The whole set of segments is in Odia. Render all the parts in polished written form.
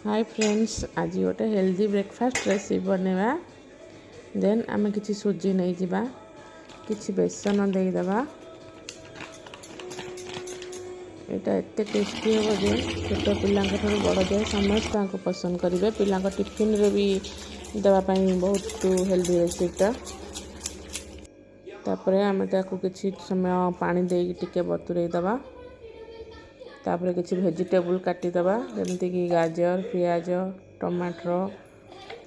ହାଇ ଫ୍ରେଣ୍ଡସ୍, ଆଜି ଗୋଟେ ହେଲ୍ଦି ବ୍ରେକଫାଷ୍ଟ ରେସିପି ବନେଇବା। ଦେନ୍ ଆମେ କିଛି ସୁଜି ନେଇଯିବା, କିଛି ବେସନ ଦେଇଦେବା। ଏଇଟା ଏତେ ଟେଷ୍ଟି ହେବ ଯେ ଛୋଟ ପିଲାଙ୍କ ଠାରୁ ବଡ଼ ଯାଏ ସମସ୍ତେ ତାଙ୍କୁ ପସନ୍ଦ କରିବେ। ପିଲାଙ୍କ ଟିଫିନରେ ବି ଦେବା ପାଇଁ ବହୁତ ହେଲ୍ଦି ରେସିପିଟା। ତାପରେ ଆମେ ତାକୁ କିଛି ସମୟ ପାଣି ଦେଇକି ଟିକେ ବତୁରେଇ ଦେବା। ତାପରେ କିଛି ଭେଜିଟେବୁଲ୍ କାଟିଦେବା, ଯେମିତିକି ଗାଜର, ପିଆଜ, ଟମାଟର,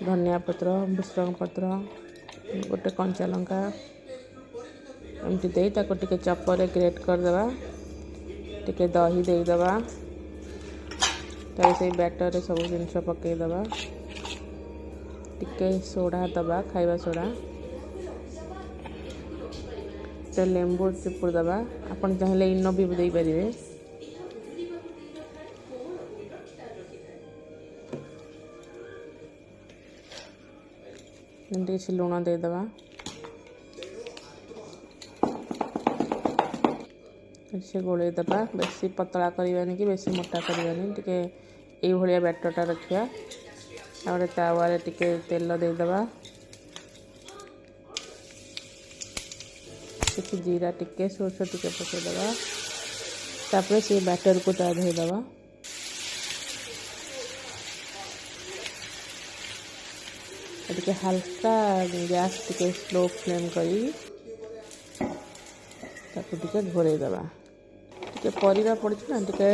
ଧନିଆ ପତ୍ର, ଭୃସଙ୍ଗ ପତ୍ର, ଗୋଟେ କଞ୍ଚା ଲଙ୍କା ଏମିତି ଦେଇ ତାକୁ ଟିକେ ଚପରେ ଗ୍ରେଟ୍ କରିଦେବା। ଟିକେ ଦହି ଦେଇଦେବା। ତାପରେ ସେଇ ବ୍ୟାଟରରେ ସବୁ ଜିନିଷ ପକାଇଦେବା। ଟିକେ ସୋଡ଼ା ଦେବା, ଖାଇବା ସୋଡ଼ା। ଟିକେ ଲେମ୍ବୁ ଚିପୁଡ଼ି ଦେବା। ଆପଣ ଚାହିଁଲେ ଇନୋ ବି ଦେଇପାରିବେ। ଏମିତି କିଛି ଲୁଣ ଦେଇଦେବା। ସେ ଗୋଳେଇ ଦେବା। ବେଶୀ ପତଳା କରିବାନି କି ବେଶୀ ମୋଟା କରିବାନି, ଟିକେ ଏଇଭଳିଆ ବ୍ୟାଟରଟା ରଖିବା। ତାପରେ ତାୱାରେ ଟିକେ ତେଲ ଦେଇଦେବା, କିଛି ଜିରା ଟିକେ, ସୋରିଷ ଟିକେ ପକାଇଦେବା। ତାପରେ ସେ ବ୍ୟାଟରକୁ ତା ଦେହରେ ଦେବା। ଟିକେ ହାଲକା ଗ୍ୟାସ୍ ଟିକେ ସ୍ଲୋ ଫ୍ଲେମ୍ କରି ତାକୁ ଟିକେ ଘୋଡ଼େଇ ଦେବା। ଟିକେ ପରିବା ପଡ଼ିଛି ନା, ଟିକେ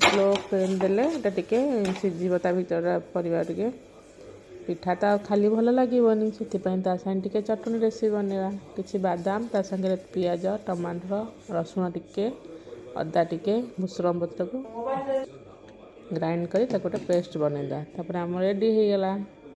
ସ୍ଲୋ ଫ୍ଲେମ୍ ଦେଲେ ଏଇଟା ଟିକେ ସିଝିବ ତା ଭିତରଟା ପରିବା ଟିକେ। ପିଠା ତ ଆଉ ଖାଲି ଭଲ ଲାଗିବନି, ସେଥିପାଇଁ ତା ସାଙ୍ଗେ ଟିକେ ଚଟଣି ରେସିପି ବନେଇବା। କିଛି ବାଦାମ, ତା ସାଙ୍ଗରେ ପିଆଜ, ଟମାଟର, ରସୁଣ ଟିକେ, ଅଦା ଟିକେ, ଭୃସଙ୍ଗ ପତ୍ରକୁ ଗ୍ରାଇଣ୍ଡ କରି ତାକୁ ଗୋଟେ ପେଷ୍ଟ ବନେଇଦେବା। ତାପରେ ଆମର ରେଡ଼ି ହେଇଗଲା।